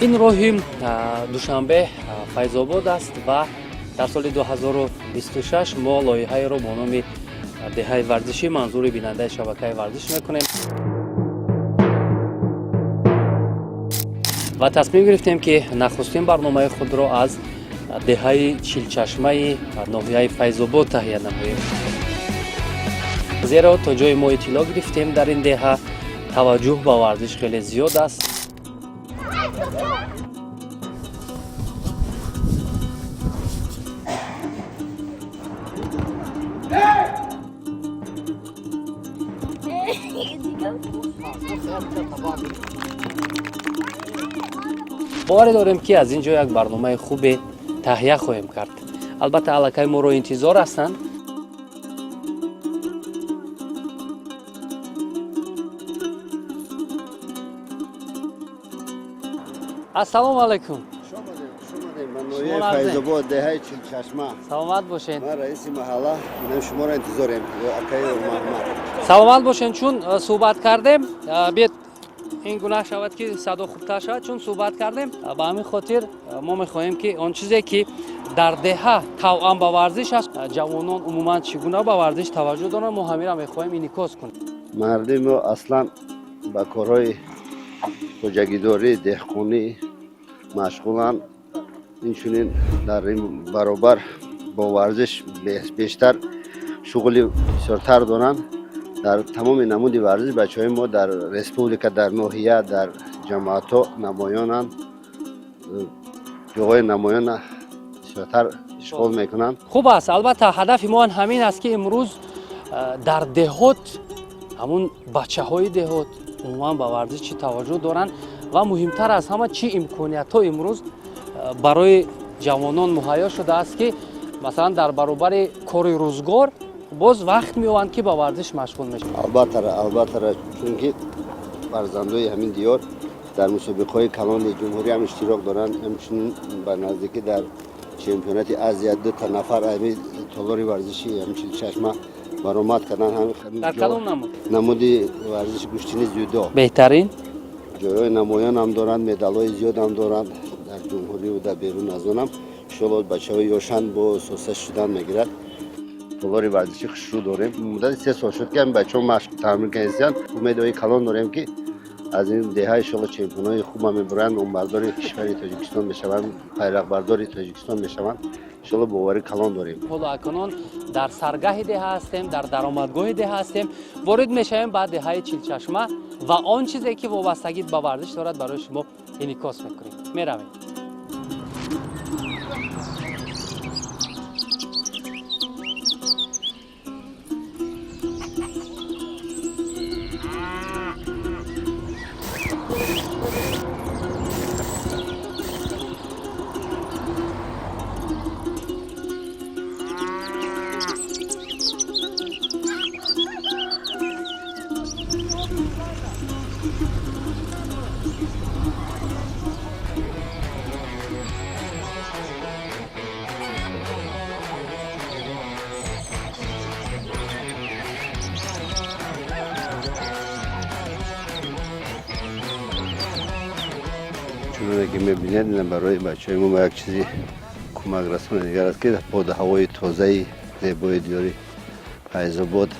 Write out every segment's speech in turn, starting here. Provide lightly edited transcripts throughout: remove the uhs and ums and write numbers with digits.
Ин роҳи Душанбе Файзобод аст ва дар соли 2026 мо лоиҳаеро бо номи деҳаи варзишӣ манзури бинандаи шабакаи варзиш мекунем ва тасмим гирифтем, ки нахустин барномаи худро аз деҳаи Чилчашмаи ноҳияи Файзобод таҳия намоем, зеро то ҷои мо иттилоъ гирифтем, дар ин деҳа таваҷҷӯҳ ба варзиш хеле зиёд аст. Боварӣ дорем, ки аз ин ҷо як барномаи хубе таҳия хоҳем кард. Албатта, аллакай моро интизор ҳастанд. Ассалому алайкум. Ноҳияи Файзобод, деҳаи Чилчашма. Саломат бошед. Ман раиси маҳалла, инам шуморо интизорем, акаи Муҳаммад. Саломат бошед. Чун суҳбат кардем, биед, ин гуна шавад, ки садо хубтар шавад. Чун суҳбат кардем, ба ҳамин хотир мо мехоҳем, ки он чизе, ки дар деҳа тавъам ба варзиш аст, ҷавонон умуман чӣ гуна ба варзиш таваҷҷӯҳ доранд, мо ҳамира мехоҳем инъикос кунем. Мардуми мо аслан ба корҳои хоҷагидорӣ, деҳқонӣ машғуланд. Инчунин дар ин баробар бо варзиш бештар шуғли бисёртар доранд. Дар тамоми намуди варзиш бачаҳои мо дар республика, дар ноҳия, дар ҷамоатҳо намоёнанд, ҷойҳои намоёна бисёртар ишғол мекунанд. Хуб аст. Албатта, ҳадафи мо ҳамин аст, ки имрӯз дар деҳот ҳамун бачаҳои деҳот умуман ба варзиш чӣ таваҷҷӯҳ доранд ва муҳимтар аз ҳама, чӣ имкониятҳо имрӯз барои ҷавонон муҳайё шудааст, ки масалан дар баробари кори рӯзгор боз вақт меёбанд, ки ба варзиш машғул мешаванд. Албатта, албатта, чунки фарзандои ҳамин диёр дар мусобиқаҳои калони ҷумҳурӣ ҳам иштирок доранд. Ҳамчунин ба наздикӣ дар чемпионати Азия дута нафар ҳами толори варзиши ҳамин Чилчашма баромад карданд. Дар кадом намуд? Намуди варзиши гӯштини дзюдо. Беҳтарин. Ҷойҳои намоён ҳам доранд, медалҳои зиёд ҳам доранд дар ҷумҳуриву дар берун аз онам. Иншоалло, бачаҳои ёшанд бо соса шудан мегирад. Толори варзиши хушрӯ дорем. Муддати 3 сол шуд, ки ҳамин бачаҳо машқ тамрин карданд. Умедҳои калон дорем, ки аз ин деҳа иншоалло чемпионҳои хуб мебуранд, номбардори кишвари Тоҷикистон мешаванд, байрақбардори Тоҷикистон мешаванд. Иншоалло, бовари калон дорем. Ҳоло акнун дар саргаҳи деҳа ҳастем, дар даромадгоҳи деҳа ҳастем. Ворид мешавем ба деҳаи Чилчашма ва он чизе, ки вобастагӣ ба варзиш дорад, барои шумо инъикос мекунем. Меравем. Чуноне ки мебинед, ина барои бачаҳои мо як чизи кӯмакрасони дигар аст, ки бо ҳавои тозаи зебои диёри Файзобод,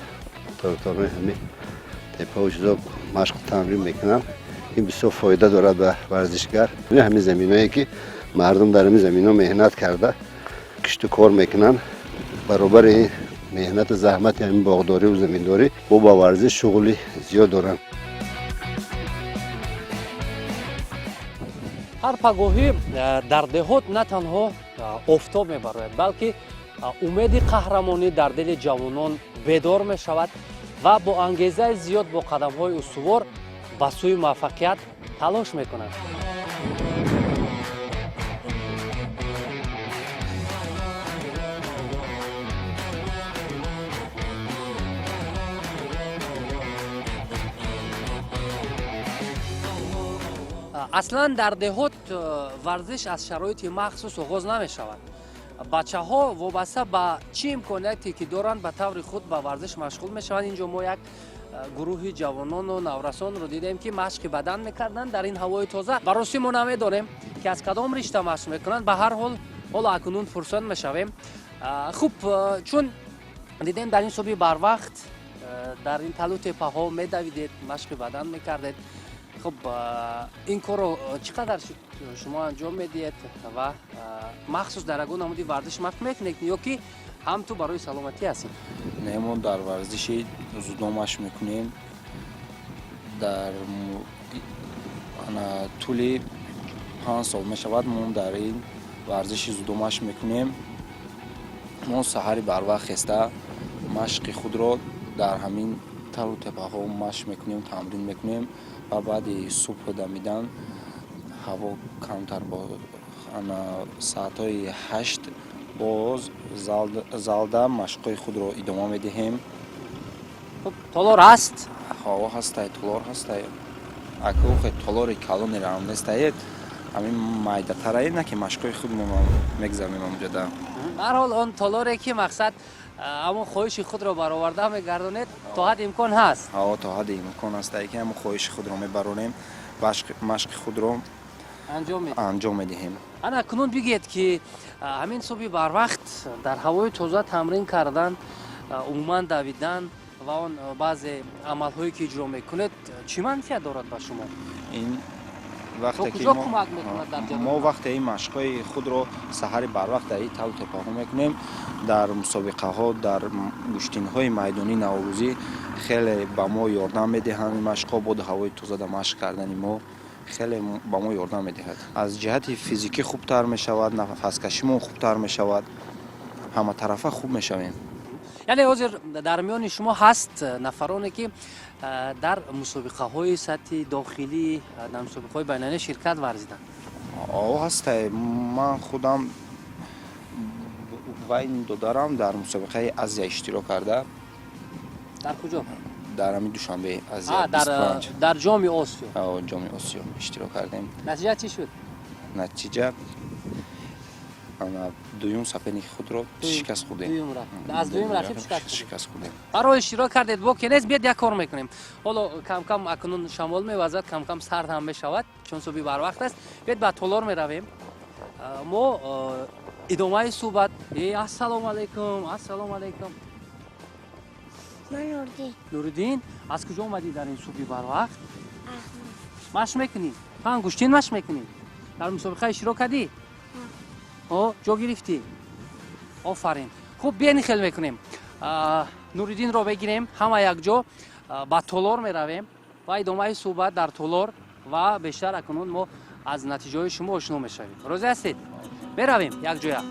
торторҳои ҳамин теппаву чизо машқу тамрин мекунанд. Ин бисёр фоида дорад ба варзишгар. Ҳамин заминое, ки мардум дар ҳамин заминҳо меҳнат карда, кишту кор мекунанд, баробари меҳнату заҳмати ҳамин боғдориву заминдорӣ бо ба варзиш шуғли зиёд доранд. Ҳар пагоҳӣ дар деҳот на танҳо офтоб мебарояд, балки умеди қаҳрамонӣ дар дили ҷавонон бедор мешавад ва бо ангезаи зиёд, бо қадамҳои устувор ба сӯи муваффақият талош мекунанд. Аслан дар деҳот варзиш аз шароити махсус оғоз намешавад. Бачаҳо вобаста ба чӣ имконияте ки доранд, ба таври худ ба варзиш машғул мешаванд. Ин ҷо мо як Гурӯҳи ҷавонону наврасонро дидем, ки машқи бадан мекарданд дар ин ҳавои тоза. Ба ростӣ мо намедонем, ки аз кадом ришта машқ мекунанд. Ба ҳар ҳол, ҳоло акнун пурсон мешавем. Хуб, чун дидем, дар ин субҳи барвақт дар ин талу теппаҳо медавидед, машқи бадан мекардед. Хуб, ин корро чӣ қадар шумо анҷом медиҳед ва махсус дар ягон намуди варзиш машқ мекунед ё ки ҳам ту барои саломатӣ ҳастед? Не, мо дар варзиши дзюдо машқ мекунем. Дар тӯли 5 сол мешавад, мо дар ин варзиши дзюдо машқ мекунем. Мо саҳари барвақт хеста машқи худро дар ҳамин талу теппаҳо машқ мекунем, тамрин мекунем ва баъди субҳ дамидан, ҳаво камтар бо саатҳои 8 боз залда машқҳои худро идома медиҳем. Толор ҳаст? Ҳо, ҳастай, толор ҳастай. Акохе толори калонеро ҳам нестает, ҳамин майдатарае на, ки машқҳои худмо мегзаронем ҳамҷода. Ба ҳар ҳол, он толоре ки мақсад ҳамон хоҳиши худро бароварда мегардонед, то ҳадди имкон ҳаст. Ҳо, то ҳадди имкон ҳастае, ки ҳамон хоҳиши худро мебаронем, машқи худро анҷом медиҳем. Ана кунун бигӯед, ки ҳамин субҳи барвақт дар ҳавои тоза тамрин кардан, умуман давидан ва он баъзе амалҳое ки иҷро мекунед, чӣ манфиат дорад ба шумо? Ин вақте ки куҷо кӯмак мекунад дар мо вақте ин машқҳои худро саҳари барвақт дар ин талу теппаҳо мекунем, дар мусобиқаҳо, дар гӯштинҳои майдонии наврӯзӣ хеле ба мо ёрдам медиҳанд. Ин машқҳо боду ҳавои тозада машқ кардани мо хеле ба мо ёрдам медиҳад. Аз ҷиҳати физикӣ хубтар мешавад, нафаскашимон хубтар мешавад, ҳаматарафа хуб мешавем. Яъне ҳозир дар миёни шумо ҳаст нафароне, ки дар мусобиқаҳои сатҳи дохилӣ, дар мусобиқаҳои байналмилалӣ ширкат варзиданд? О, ҳастай. Ман худам ва ин додарам дар мусобиқаи Азия иштирок карда. Дар куҷо? Дар ҳамин Душанбе, Азия. Дар Ҷоми Осиё? Ҷоми Осиё иштирок кардем. Натиҷа чӣ шуд? Натиҷа, дуюм соперники худро шикаст хӯрдем. Аз дуюм рақиб шикаст хӯрдем. Барои иштирок кардед, боке нест. Биёд, як кор мекунем. Ҳоло камкам акнун шамол мевазад, камкам сард ҳам мешавад, чун субҳи барвақт аст. Биёд, ба толор меравем мо, идомаи суҳбат. Ассалому алайкум, ассалому алайкум. Ман Нуриддин. Нуриддин, аз куҷо омадӣ дар ин субҳи барвақт? Машқ мекунӣ? Ту ҳам гӯштин машқ мекунӣ? Дар мусобиқа иштирок кардӣ? О, ҷо гирифтӣ? Офарин. Хуб, биёни, хел мекунем, Нуриддинро бигирем, ҳама якҷо ба толор меравем ва идомаи суҳбат дар толор, ва бештар акнун мо аз натиҷаҳои шумо ошно мешавем. Розӣ ҳастед? Меравем якҷоя.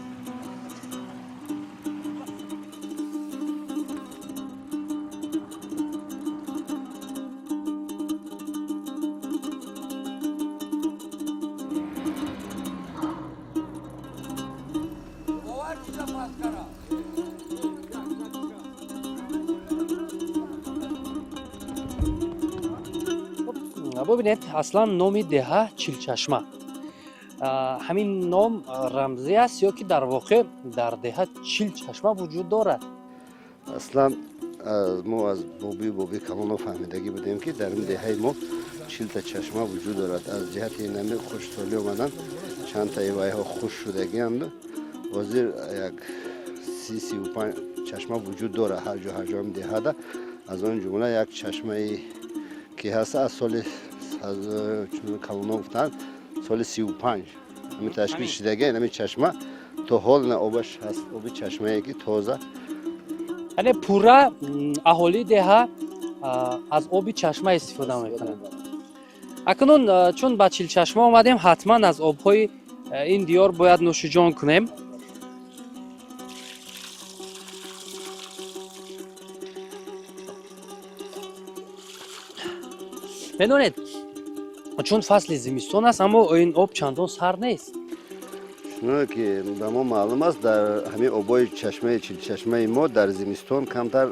Бубинед, аслан номи деҳа Чилчашма. Ҳамин ном рамзӣ аст ё ки дар воқеъ дар деҳа 40 чашма вуҷуд дорад? Аслан мо аз бобию боби калоно фаҳмидагӣ будем, ки дар ин деҳаи мо 40-та чашма вуҷуд дорад. Аз ҷиҳати инами хушсолӣ омадан, чандтаи вайҳо хушк шудагианду ҳозир як 30-35 чашма вуҷуд дорад ҳар ҷо, ҳар ҷоам деҳада. Аз он ҷумла як чашмае ки ҳаст, аз соли, чун калоно гуфтанд, соли 35 ҳамин ташкил шудагӣ. Ҳамин чашма то ҳол на обаш ҳаст, оби чашмае ки тоза. Яъне пурра аҳолии деҳа аз оби чашма истифода мекунанд. Акнун, чун ба Чилчашма омадем, ҳатман аз обҳои ин диёр бояд нӯшиҷон кунем. Медонед, чун фасли зимистон аст, аммо ин об чандон сард нест. Чуноне ки ба мо маълум аст, дар ҳамин обои чашмаи Чилчашмаи мо дар зимистон камтар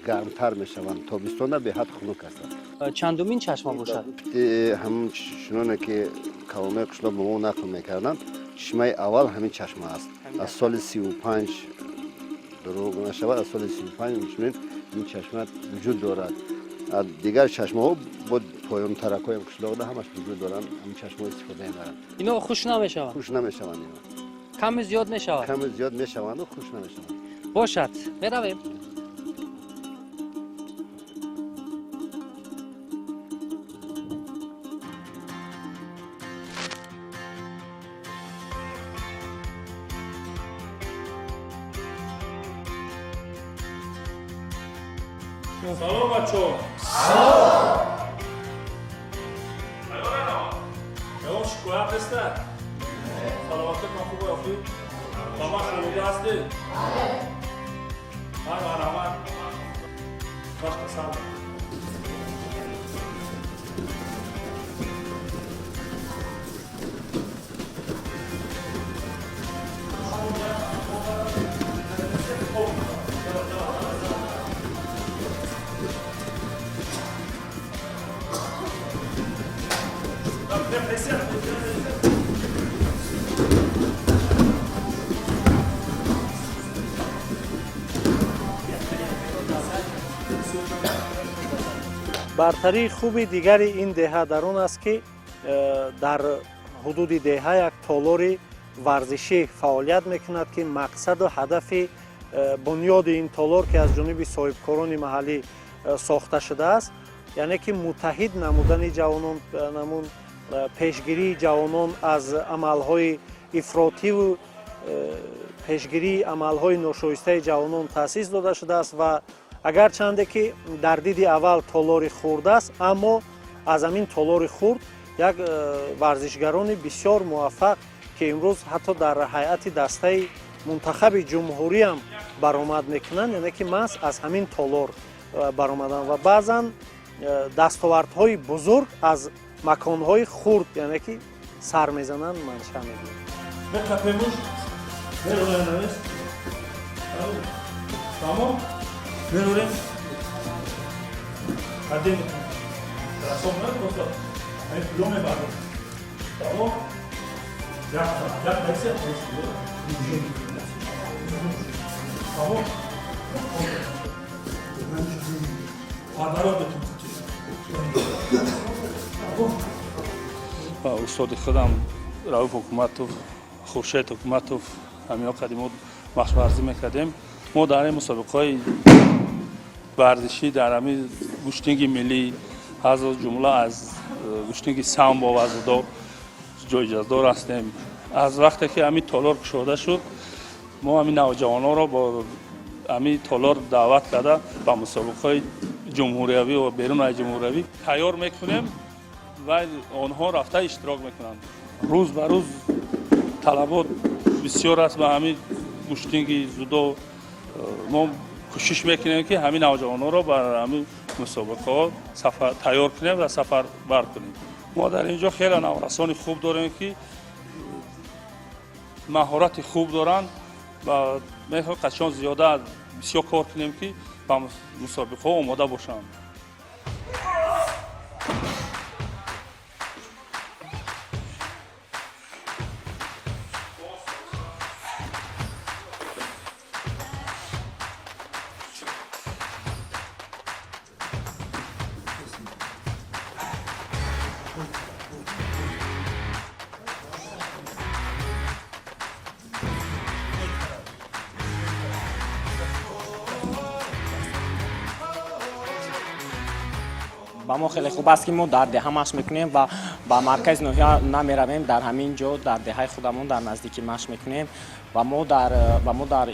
гармтар мешаванд, тобистона беҳад хунук ҳастанд. Чандумин чашма бошад? Ҳамн чуноне ки калонои қишлоқ ба мо нақл мекарданд, чашмаи аввал ҳамин чашма аст. Аз соли 35, дурӯғ нашавад, аз соли 35 чунин Ин чашма вуҷуд дорад. Дигар чашмаҳо бо поёнтаракҳоям қишлоқда ҳамаш вуҷуд доранд, ҳамин чашмаҳо истифода мебаранд. Ино хушк намешаванд? Хушк намешаванд ино. Ками зиёд мешавад? Ками зиёд мешаванду хушк намешаванд. Бошад, меравем. Салом, бачаҳо! Салом! Ягон шикоят неста? Саломатиатон хуб ёфтӣ? Ба ман шунида ҳастед? Ҳай, марҳамат. Машқа сар. Бартарии хуби дигари ин деҳа дар он аст, ки дар ҳудуди деҳа як толори варзишӣ фаъолият мекунад, ки мақсаду ҳадафи бунёди ин толор, ки аз ҷониби соҳибкорони маҳаллӣ сохта шудааст, яъне ки муттаҳид намудани ҷавонон, намун пешгирии ҷавонон аз амалҳои ифротиву пешгирии амалҳои ношоистаи ҷавонон таъсис дода шудааст. Ва агарчанде ки дар диди аввал толори хурд аст, аммо аз ҳамин толори хурд як варзишгарони бисёр муваффақ, ки имрӯз ҳатто дар ҳайати дастаи мунтахаби ҷумҳуриям баромад мекунанд, яъне ки маҳз аз ҳамин толор баромаданд. Ва баъзан дастовардҳои бузург аз маконҳои хурд, яъне ки сар мезананд, маншаъ мегиранд. Меқапемуш, мероем, тамом, мерорем, қадем расон просто ҳамин пуло мебардем. Тамом, як як такси. Тамом, падарот бетун. Устоди худам Рауф Ҳукуматов, Хуршед Ҳукуматов, ҳамиҳо қадимо машқварзӣ мекардем. Мо дар ин мусобиқаҳои варзишӣ, дар ҳамин гӯштинги миллӣ, аз ҷумла аз гӯштинги самбо ва дзюдо ҷоизадор ҳастем. Аз вақте ки ҳамин толор кушода шуд, мо ҳамин навҷавононро бо ҳамин толор даъват карда, ба мусобиқаҳои ҷумҳуриявӣ ва берун аз ҷумҳуриявӣ тайёр мекунем ва онҳо рафта иштирок мекунанд. Рӯз ба рӯз талабот бисёр аст ба ҳамин гӯштинги дзюдо. Мо кӯшиш мекунем, ки ҳамин навҷавононро ба ҳамин мусобиқаҳо тайёр кунем ва сафарбар кунем. Мо дар ин ҷо хеле наврасони хуб дорем, ки маҳорати хуб доранд, ва мехоҳем қачон зиёда бисёр кор кунем, ки ба мусобиқаҳо омода бошанд. Ба мо хеле хуб аст, ки мо дар деҳа машқ мекунем ва ба маркази ноҳия намеравем. Дар ҳамин ҷо, дар деҳаи худамон, дар наздикӣ машқ мекунем. Ва мо дар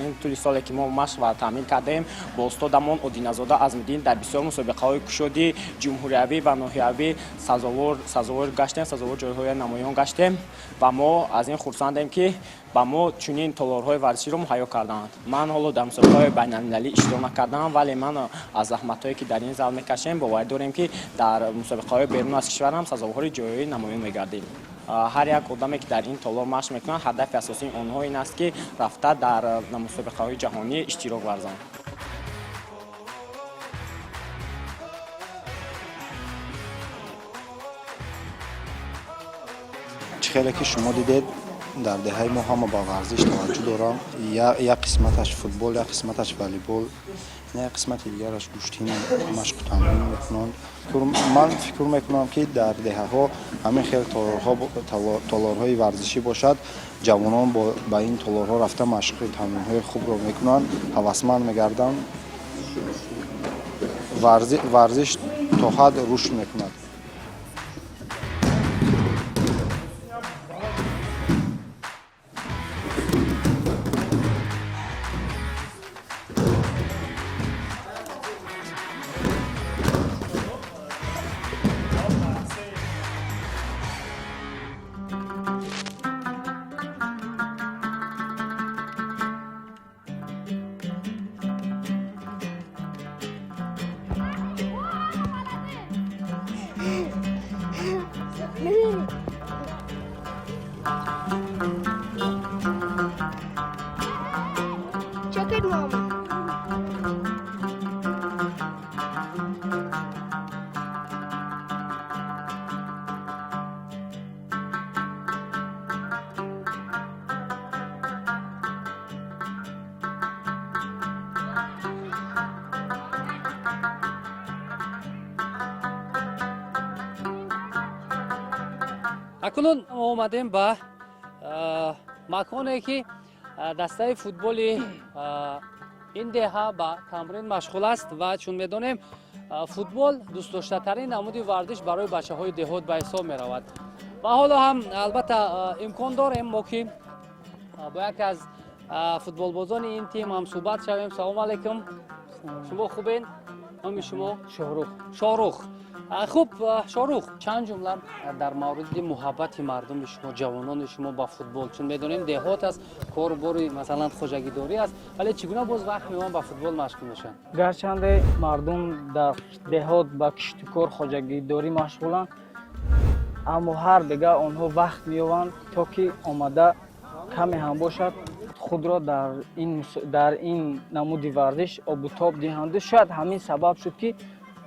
ин тӯли соле, ки мо машқ ва таъмин кардем бо устодамон Одиназода Азмиддин, дар бисёр мусобиқаҳои кушоди ҷумҳуриявӣ ва ноҳиявӣ сазовор гаштем, сазовор ҷойҳои намоён гаштем. Ва мо аз ин хурсандем, ки ба мо чунин толорҳои варзиширо муҳайё карданд. Ман ҳоло дар мусобиқаҳои байналмилалӣ иштирок накардам, вале ман аз заҳматҳое, ки дар ин зал мекашем, боварӣ дорем, ки дар мусобиқаҳои берун аз кишварам сазовори ҷойҳои намоён мегардем. Ҳар як одаме, ки дар ин толор машқ мекунад, ҳадафи асосии онҳо ин аст, ки рафта дар мусобиқаҳои ҷаҳонӣ иштирок варзанд. Чӣ хеле ки шумо дидед. Дар деҳаи мо ҳама ба варзиш таваҷҷӯҳ доранд. Як қисматаш футбол, як қисматаш волейбол, як қисмати дигараш гӯштин машқу тамрин мекунанд. Ман фикр мекунам, ки дар деҳаҳо ҳамин хел толорҳои варзишӣ бошад, ҷавонон ба ин толорҳо рафта машқи тамринҳои хубро мекунанд, ҳавасманд мегарданд, варзиш то ҳад рушд мекунад. Чакай, мама. Акнун мо омадем ба маконе, ки дастаи футболи ин деҳа ба тамрин машғул аст. Ва чун медонем, футбол дӯстдоштатарин намуди варзиш барои бачаҳои деҳот ба ҳисоб меравад. Ва ҳоло ҳам албатта имкон дорем мо, ки бо яке аз футболбозони ин тим ҳамсӯҳбат шавем. Салому алайкум, шумо хубен? Номи шумо? Шоҳрух. Шоҳрух. Хуб, Шоҳрух, чанд ҷумла дар мавриди муҳаббати мардуми шумо, ҷавонони шумо ба футбол. Чун медонем, деҳот аст, кору бори, масалан, хоҷагидорӣ аст, вале чӣ гуна боз вақт меёбанд, ба футбол машғул мешаванд? Гарчанде мардум дар деҳот ба киштукор, хоҷагидорӣ машғуланд, аммо ҳар бега онҳо вақт меёбанд, то ки омада каме ҳам бошад худро дар ин намуди варзиш обутоб диҳанду шояд ҳамин сабаб шуд, ки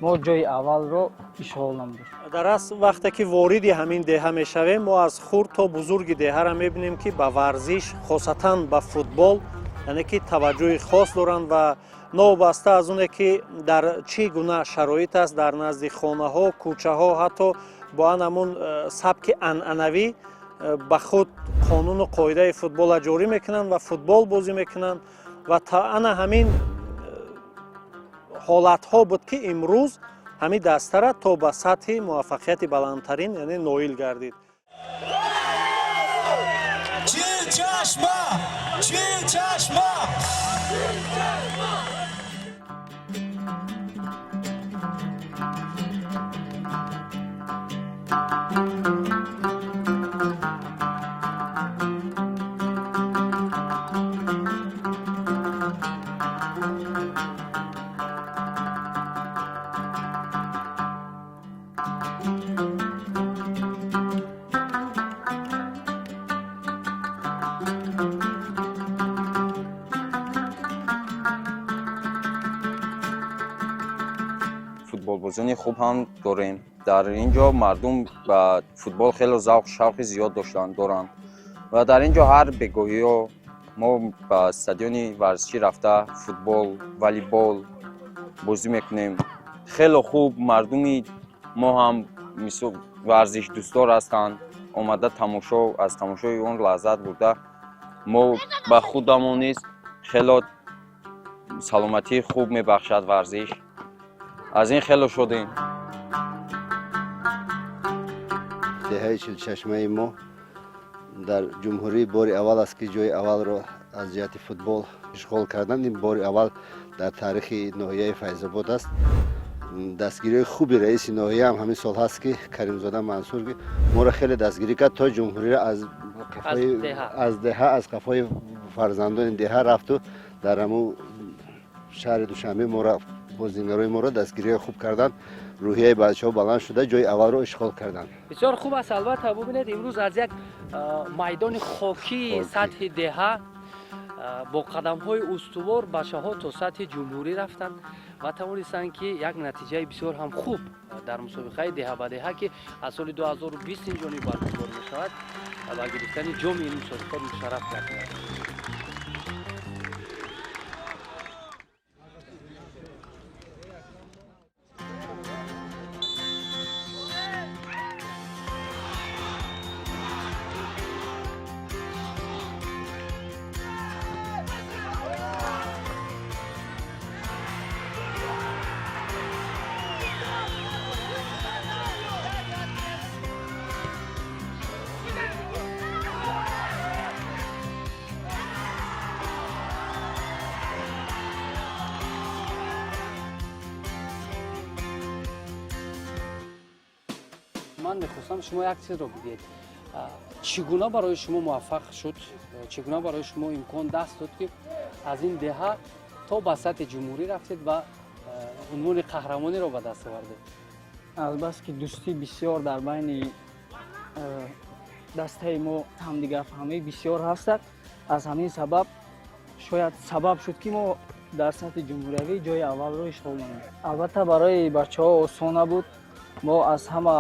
мо ҷои аввалро ишғол намудем. Дар асл, вақте ки вориди ҳамин деҳа мешавем, мо аз хурд то бузурги деҳаро мебинем, ки ба варзиш, хосатан ба футбол, яъне ки таваҷҷӯҳи хос доранд. Ва новобаста аз оне ки дар чӣ гуна шароит аст, дар назди хонаҳо, кӯчаҳо, ҳатто бо ан ҳамун сабки анъанавӣ ба худ қонуну қоидаи футболро ҷорӣ мекунанд ва футбол бозӣ мекунанд. Ва ана ҳамин ҳолатҳо буд, ки имрӯз ҳамин дастара то ба сатҳи муваффақияти баландтарин, яъне, ноил гардид. Чилчашма! Чилчашма! Футболбозони хуб ҳам дорем. Дар ин ҷо мардум ба футбол хеле завқ, шавқи зиёд доштанд, доранд. Ва дар ин ҷо ҳар бегоҳиҳо мо ба стадиони варзишӣ рафта, футбол, волейбол бозӣ мекунем. Хеле хуб, мардуми мо ҳам мисол варзишдӯстдор ҳастанд, омада тамошо, аз тамошои он лаззат бурда, мо ба худамон низ хело саломатии хуб мебахшад варзиш. Аз ин хело шодем. Деҳаи Чилчашмаи мо дар ҷумҳурӣ бори аввал аст, ки ҷои аввалро аз ҷиҳати футбол ишғол карданд. Ин бори аввал дар таърихи ноҳияи Файзобод аст. Дастгириҳои хуби раиси ноҳия ҳам ҳамин сол ҳаст, ки Каримзода Мансур, ки моро хеле дастгирӣ кард, то ҷумҳуриро аз аз деҳа, аз қафои фарзандони деҳа рафту дар ҳамун шаҳри Душанбе моро, бозингарои моро дастгириҳои хуб карданд. Рӯҳияи бачаҳо баланд шуда, ҷои аввалро ишғол карданд. Бисёр хуб аст. Албатта, бубинед, имрӯз аз як майдони хокии сатҳи деҳа Бо қадамҳои устувор бачаҳо то сатҳи ҷумҳурӣ рафтанд ва тавонистанд, ки як натиҷаи бисёр ҳам хуб дар мусобиқаи деҳа ба деҳа, ки аз соли 2020 инҷониб баргузор мешавад, ба гирифтани ҷоми ин мусобиқот мушарраф гардиданд. Ман мехостам, шумо як чизро бигӯед: чӣ гуна барои шумо муваффақ шуд, чӣ гуна барои шумо имкон даст дод, ки аз ин деҳа то ба сатҳи ҷумҳурӣ рафтед ва унвони қаҳрамониро ба даст овардед? Азбаски дӯстӣ бисёр дар байни дастаи мо, ҳамдигарфаҳмӣ бисёр ҳастад, аз ҳамин сабаб шояд сабаб шуд, ки мо дар сатҳи ҷумҳуриявӣ ҷои аввалро ишғол намудем. Албатта, барои бачаҳо осон набуд. Мо аз ҳама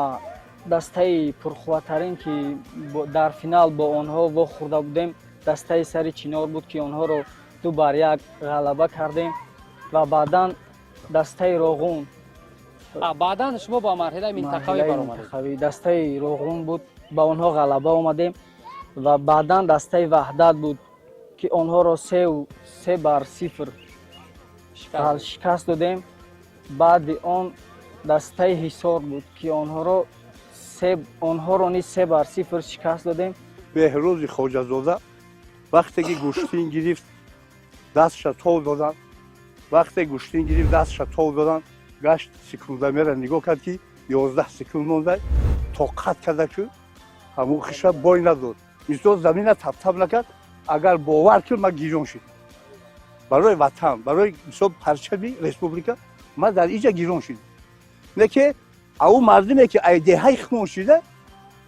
дастаи пурқувваттарин, ки дар финал бо онҳо вохӯрда будем, дастаи Сари Чинор буд, ки онҳоро 2 бар 1 ғалаба кардем ва баъдан дастаи Роғун. Баъдан шумо ба марҳилаи минтақавӣ баромадед. Дастаи Роғун буд, ба онҳо ғалаба омадем ва баъдан дастаи Ваҳдат буд, ки онҳоро 3 бар 0 шикаст додем. Баъди он дастаи Ҳисор буд, ки онҳоро низ 3 бар 0 шикаст додем. Беҳрӯзи Хоҷазода вақте ки гӯштин гирифт, дастша тов доданд. Вақте гӯштин гирифт, дастша тов доданд, гашт, секундомера нигоҳ кард, ки 11 секунд монда, тоқат карда, ки ҳамун хиша бой надод, мисол замина таптап накард. Агар бовар кун, ман гирён шид барои ватан, барои мисол парчами республика ман дар иҷа гирён шид. Не ки ау мардуме ки ай деҳаи хмон шида,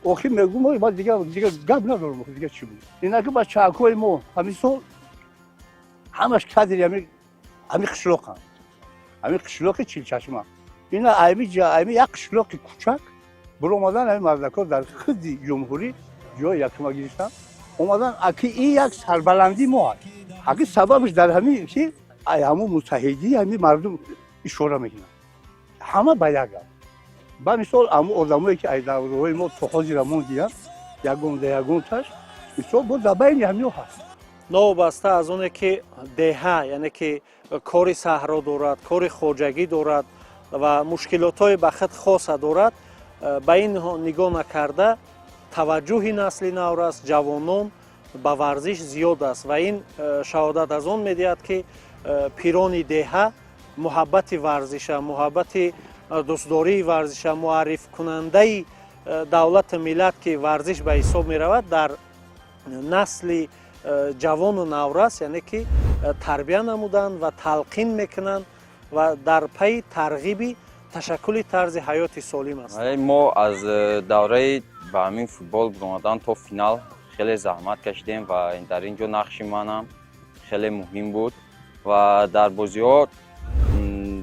охир мегум, ман дига гап надорам, дига чӣ буд. Инаки бачаакҳои мо ҳамин сол ҳамаш кадри ҳами қишлоқанд, ҳамин қишлоқи Чилчашма. Ина айми айми як қишлоқи кучак биромадан, ҳамин мардакҳо дар хидди ҷумҳурӣ ҷои якума гирифтан омадан. Аки ин як сарбаландии мо аст. Аки сабабш дар ҳамин ки ай ҳамун муттаҳидии ҳамин мардум ишора мекунанд ҳама ба як гап. Ба мисол, ҳамун одамое ки ай давраҳои мо то ҳозира мондиянд, ягон да ягонташ мисол бо дар байни ҳамиҳо ҳаст. Новобаста аз оне ки деҳа, яъне ки кори саҳро дорад, кори хоҷагӣ дорад ва мушкилотҳои ба худ хоса дорад, ба ин нигоҳ накарда, таваҷҷӯҳи насли наврас, ҷавонон ба варзиш зиёд аст ва ин шаҳодат аз он медиҳад, ки пирони деҳа муҳаббати варзиша, муҳаббати дӯстдории варзиша, муаррифкунандаи давлату миллат, ки варзиш ба ҳисоб меравад, дар насли ҷавону наврас, яъне ки тарбия намуданд ва талқин мекунанд ва дар пайи тарғиби ташаккули тарзи ҳаёти солим аст. Мо аз давраи ба ҳамин футбол биромадан то финал хеле заҳмат кашидем ва дар ин ҷо нақши манам хеле муҳим буд ва дар бозиҳо,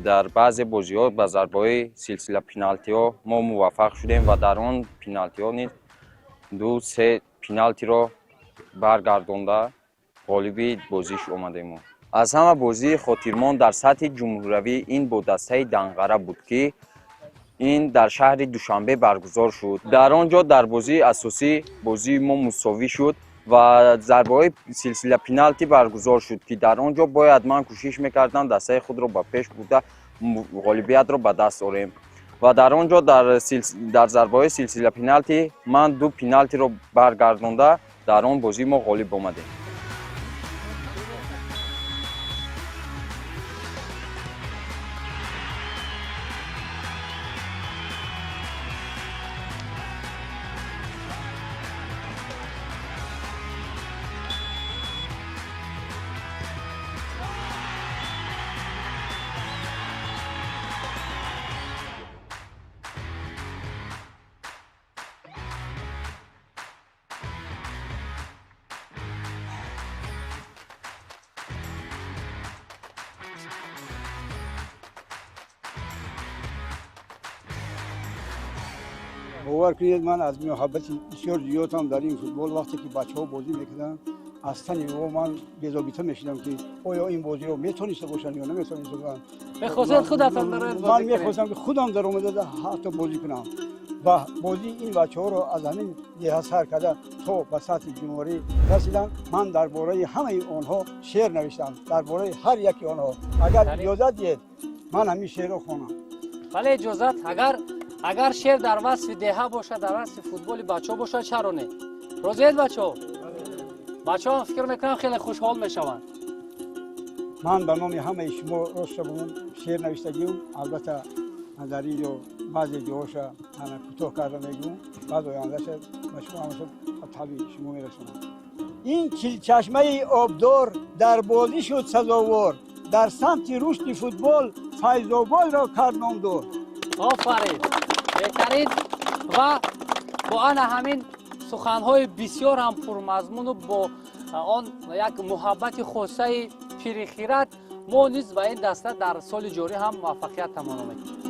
дар баъзе бозиҳо ба зарбаҳои силсила пеналтиҳо мо муваффақ шудем ва дар он пеналтиҳо низ ду се пеналтиро баргардонда, ғолиби бозиш омадем. Мо аз ҳама бозии хотирмон дар сатҳи ҷумҳуриявӣ ин бо дастаи Данғара буд, ки ин дар шаҳри Душанбе баргузор шуд. Дар он ҷо дар бозии асосӣ бозии мо мусовӣ шуд ва зарбаҳои силсила пеналти баргузор шуд, ки дар он ҷо бояд ман кӯшиш мекардам дастаи худро ба пеш бурда, ғолибиятро ба даст орем ва дар он ҷо дар зарбаҳои силсила пеналти ман ду пеналтиро баргардонда, дар он бозӣ мо ғолиб омадем. Бовар кунед, ман аз муҳаббати бисёр зиёдам дар ин футбол, вақте ки бачаҳо бозӣ мекарданд, аз тани о ман безобита мешудам, ки оё ин бозиро метониста бошанд ё наметониста бошанд. Мехостед худатон дароед бозӣ Ман кунед? мехостам, ки худам даромада ҳатто бозӣ кунам ва бозии ин бачаҳоро аз ҳамин деҳа сар карда то ба сатҳи ҷумҳурӣ расидам. Ман дар бораи ҳамаи онҳо шеър навиштам, дар бораи ҳар яки онҳо. Агар иҷозат диҳед, ман ҳамин шеърро хонам. Бале, иҷозат. Агар шеър дар васфи деҳа бошад, дар васфи футболи бачаҳо бошад, чаро не? Розиед, бачаҳо? Бачаҳо, фикр мекунам, хеле хушҳол мешаванд. Ман ба номи ҳамаи шумо рост бигӯм, шеър навиштагиюм. Албатта, дар ин ҷо баъзе ҷоҳоша ана кӯтоҳ карда мегӯм, баъд ояндаша ба шумо ҳамаша ба таби шумо мерасонам. Ин Чилчашмаи обдор дар бозӣ шуд сазовор, дар самти рушди футбол Файзободро кард номдор. Офарин, беҳтарин! Ва бо ана ҳамин суханҳои бисёр ҳам пурмазмуну бо он як муҳаббати хосаи пирихират, мо низ ба ин даста дар соли ҷорӣ ҳам муваффақият таманно мекунем.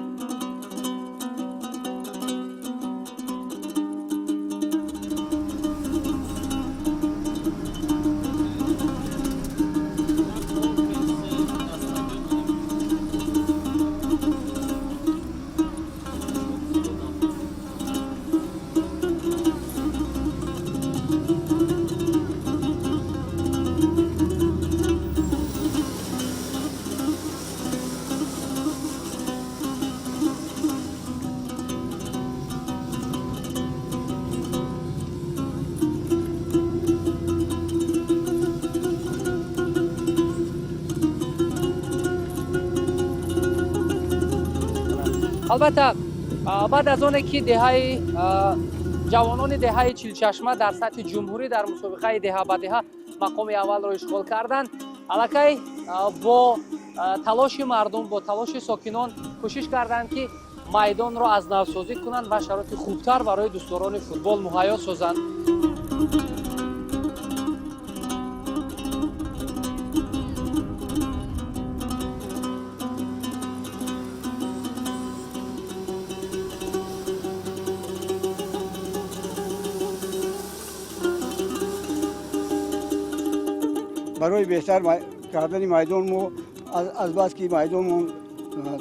Албатта, баъд аз оне ки деҳаи ҷавонони деҳаи Чилчашма дар сатҳи ҷумҳурӣ дар мусобиқаи деҳа ба деҳа мақоми аввалро ишғол карданд, аллакай бо талоши мардум, бо талоши сокинон кӯшиш карданд, ки майдонро аз навсозӣ кунанд ва шароити хубтар барои дӯстдорони футбол муҳайё созанд. Барои беҳтар кардани майдон мо азбаски майдонмон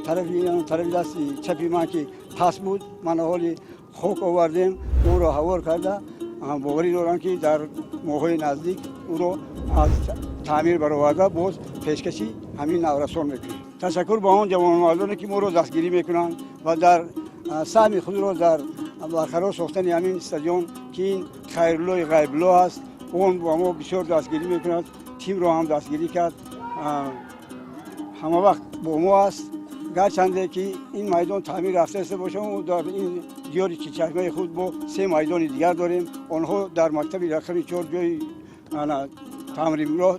тарафи дасти чапи ман ки паст буд, мана ҳоли хок овардем, онро ҳавор карда, боварӣ дорам, ки дар моҳҳои наздик ӯро аз таъмир бароварда, боз пешкаши ҳамин наврасон мекунем. Ташаккур ба он ҷавонмардоне, ки моро дастгирӣ мекунанд ва дар саҳми худро дар барқарор сохтани ҳамин стадион, ки ин Хайруллои Ғайбулло аст, он ба мо бисёр дастгирӣ мекунад, тимро ҳам дастгирӣ кард, ҳама вақт бо мо аст. Гарчанде ки ин майдон таъмир рафтааста бошад, мо дар ин диёри Чилчашмаи худ бо се майдони дигар дорем. Онҳо дар мактаби рақами 4 ҷои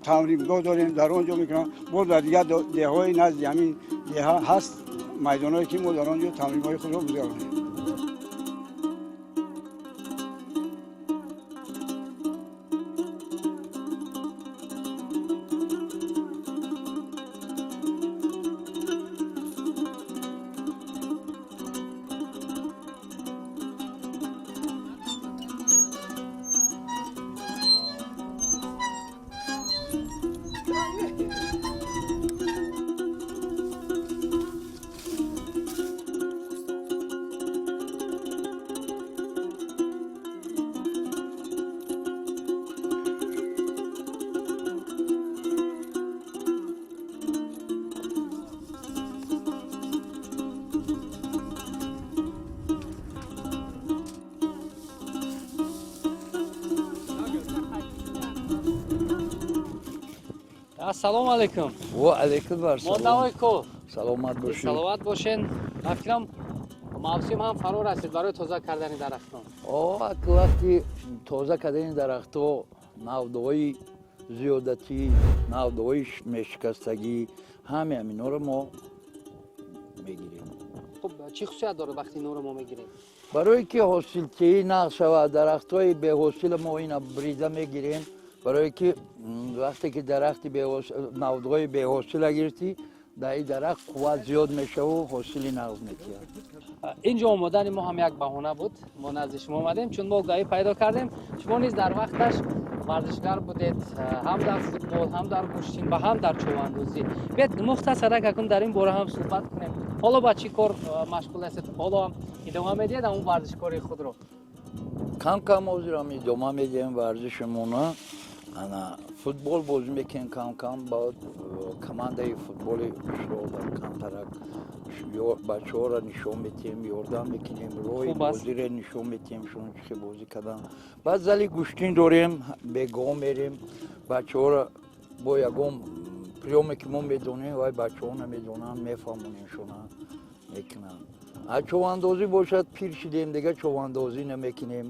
тамрингоҳ дорем, дар он ҷо мекунанд. Боз дар дигар деҳаҳои назди ҳамин деҳа ҳаст майдонҳое, ки мо дар он ҷо тамринҳои худро гузаронем. Ассалому алайкум. Ва алайкум ассалом. Мондаҳои кӯҳ. Саломат бошед. Саломат бошен. Ман фикрам, мавсим ҳам фаро расид барои тоза кардани дарахтон. О, вақти тоза кардани дарахтҳо, навдаҳои зиёдатӣ, навдаҳои мешикастагӣ, ҳамаи ҳаминҳоро мо мегирем. Хуб, чӣ хусусият дорад, вақти инҳоро мо мегирем? Барое ки ҳосилтиҳӣ нағз шавад, дарахтҳои беҳосила мо ина брида мегирем, барое ки вақте ки дарахти навдҳои беҳосила гирифтӣ, Дар ин дарахт қувват зиёд мешаву ҳосили нағз метиҳад. Инҷо омадани мо ҳам як баҳона буд. Мо назди шумо омадем, чун мо огаҳӣ пайдо кардем, шумо низ дар вақташ варзишгар будед, ҳам дар футбол, ҳам дар гӯштин ва ҳам дар човандозӣ. Биед, мухтасарак акун дар ин бора ҳам суҳбат кунем. Ҳоло ба чӣ кор машғул ҳастед? Ҳоло ҳам идома медиҳед ҳамон варзишкории худро? Кам кам ҳозирам идома медиҳем варзишамона. Ана, футбол бозӣ мекунем кам кам, баъд командаи футболи қишлоқда камтарак бачаҳоро нишон метиҳем, ёрдам мекунем, роҳи бозиро нишон метиҳем, шуно чӣ хел бозӣ кардан. Баъд зали гӯштин дорем, бегоҳ мерем, бачаҳоро бо ягон приёме ки мо медонем, вай бачаҳо намедонанд, мефаҳмонем, шуна мекунанд. А човандозӣ бошад, пир шидем, дига човандозӣ намекунем.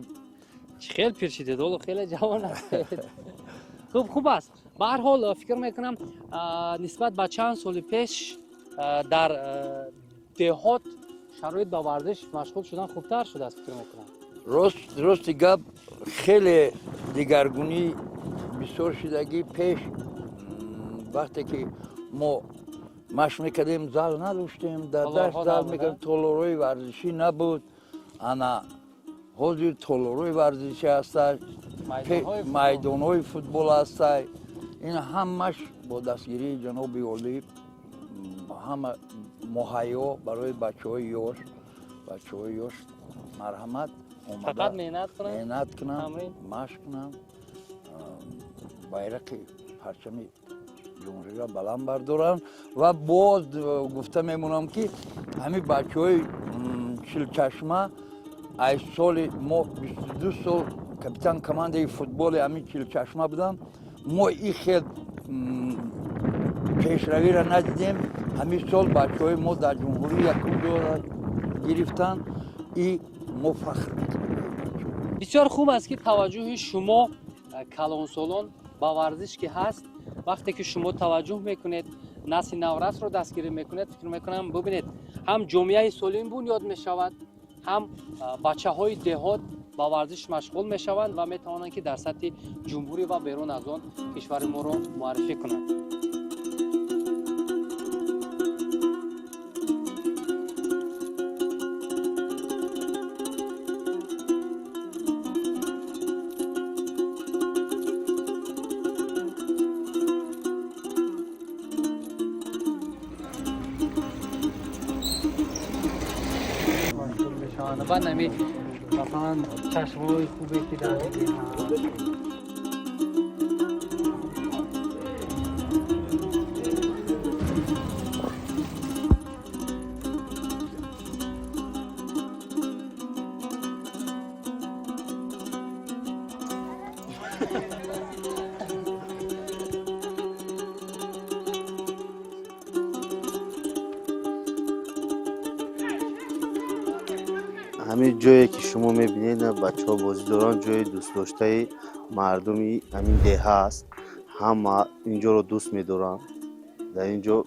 Чӣ хел пир шидед? Ҳоло хеле ҷавон ҳастед. Хуб, хуб аст. Ба ҳар ҳол, фикр мекунам, нисбат ба чанд соли пеш дар деҳот шароит ба варзиш машғул шудан хубтар шудааст, фикр мекунам. Рости гап, хеле дигаргунӣ бисёр шудагӣ. Пеш вақте ки мо машқ мекардем, зал надоштем, дар дашт зал мекардем, толорҳои варзишӣ набуд. Ана ҳозир толорҳои варзишӣ ҳаста, майдонҳои футбол ҳаста. Ин ҳамаш бо дастгирии ҷаноби олӣ, ҳама муҳайё барои бачаҳои ёш. Бачаҳои ёш марҳамат, фақат меҳнат кунанд, меҳнат кунанд, машқ кунанд, байрақи парчами ҷумҳуриро баланд бардоранд. Ва боз гуфта мемонам, ки ҳамин бачаҳои Чилчашма аз соли мо 22 сол капитан командаи футболи ҳамин Чилчашма будам, мо и хел пешравиро надидем. Ҳамин сол бачаҳои мо дар ҷумҳурӣ якум ҷо гирифтанд и мо фахр мекунем. Бисёр хуб аст, ки таваҷҷӯҳи шумо калонсолон ба варзиш ки ҳаст. Вақте ки шумо таваҷҷӯҳ мекунед, насли наврасро дастгирӣ мекунед, фикр мекунам, бубинед, ҳам ҷомеаи солим бунёд мешавад, ҳам бачаҳои деҳот ба варзиш машғул мешаванд ва метавонанд, ки дар сатҳи ҷумҳурӣ ва берун аз он кишвари моро муаррифӣ кунанд. Баъд нами, масалан, чашмаҳои хубе ки дар Ҳамин ҷое ки шумо мебинед, бачаҳо бозӣ доранд, ҷои дӯстдоштаи мардуми ҳамин деҳа аст. Ҳама инҷоро дӯст медоранд. Дар ин ҷо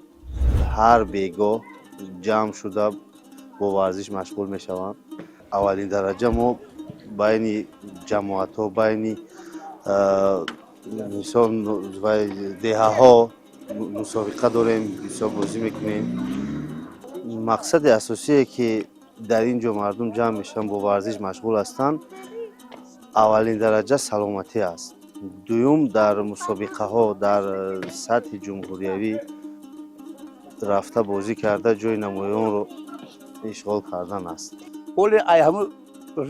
ҳар бегоҳ ҷамъ шуда бо варзиш машғул мешаванд. Аввалин дараҷа мо байни ҷамоатҳо, байни мисол деҳаҳо мусобиқа дорем, бисёр бозӣ мекунем. Мақсади асосие ки дар ин ҷо мардум ҷамъ мешаванд, бо варзиш машғул ҳастанд, аввалин дараҷа саломатӣ аст. Дуюм, дар мусобиқаҳо дар сатҳи ҷумҳуриявӣ рафта бозӣ карда, ҷои намоёнро ишғол кардан аст. Оле ай ҳамун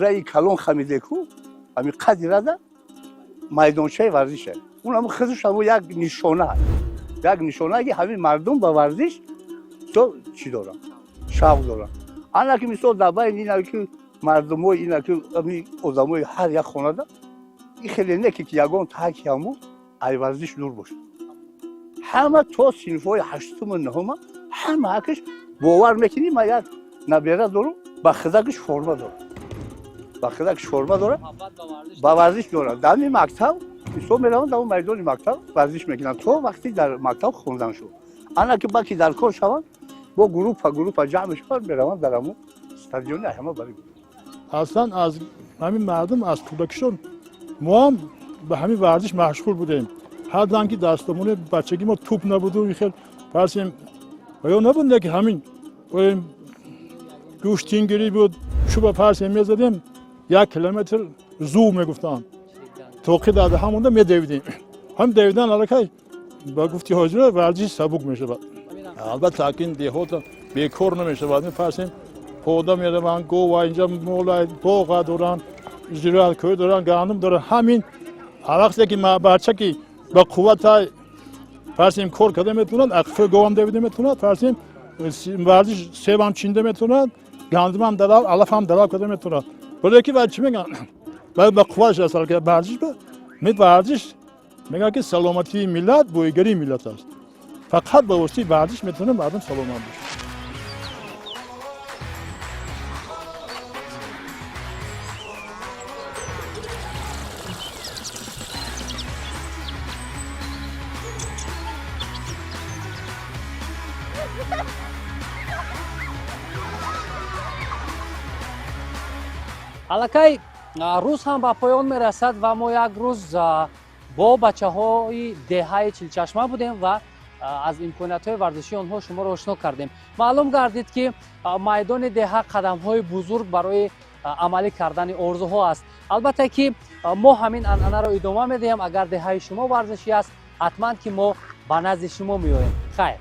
раи калон хамидеку, ҳамин қади рада майдончаи варзише. Он ҳамун хизш ҳамун як нишона, як нишона, ки ҳамин мардум ба варзиш то чӣ доранд, шавқ доранд. Ана ки мисол дар байни ина ки мардумои ина ки ҳамин одамои ҳар як хонада ин хеле не ки ягон таки ҳамун ай варзиш дур бошад. Ҳама то синфҳои ҳаштуму нуҳума ҳама акаш бовар мекунӣ, ман як набера дорам, ба хизакаш форма дорам, ба хизакаш форма дорам, ба варзиш дорам. Дар ҳамин мактаб мисол мераванд, дар майдони мактаб варзиш мекунанд то вақти дар мактаб хондан шуд. Ана ки баки дар кор шаванд, бо группа группа ҷамъ мешаванд, мераванд дар ҳамун стадиони ҳама бари. Аслан аз ҳамин мардум аз кӯдакишон мо ҳам ба ҳамин варзиш машғул будем. Ҳардан ки дастомони бачагӣ мо туп набуду хел фарзем. Ва ё набуд, ки ҳамин гӯштингирӣ буд, чӯба фарсе мезадем, 1 километр зув мегуфтанд, тоқи дар ҳамонда медавидем. Ҳам давидан аллакай ба гуфти ҳозира варзиши сабук мешавад. Албатта, акин деҳот бекор намешавад. Мефарсем, пода мераванд, гова, инҷа мола, боға доранд, зироаткӯ доранд, гандум доранд. Ҳамин ҳар вақте ки бача ки ба қуввата фарсем кор карда метавонад, ақфи говам давида метавонад, фарсем варзиш себам чинда метавонад, гандумам дарав, алафам дарав карда метавонад. Вале ки чӣ мегӯянд, ба қувваташ аст варзиш. Варзиш мегӯянд, ки саломатии миллат боигарии миллат аст. Фақат ба воситаи варзиш метавонад мардум саломат бошад. Аллакай рӯз ҳам ба поён мерасад ва мо як рӯз бо бачаҳои деҳаи Чилчашма будем ва аз имкониятҳои варзишии онҳо шуморо ошно кардем. Маълум гардид, ки майдони деҳа қадамҳои бузург барои амалӣ кардани орзуҳо аст. Албатта ки мо ҳамин анъанаро идома медиҳем. Агар деҳаи шумо варзишӣ аст, ҳатман ки мо ба назди шумо меоем. Хайр.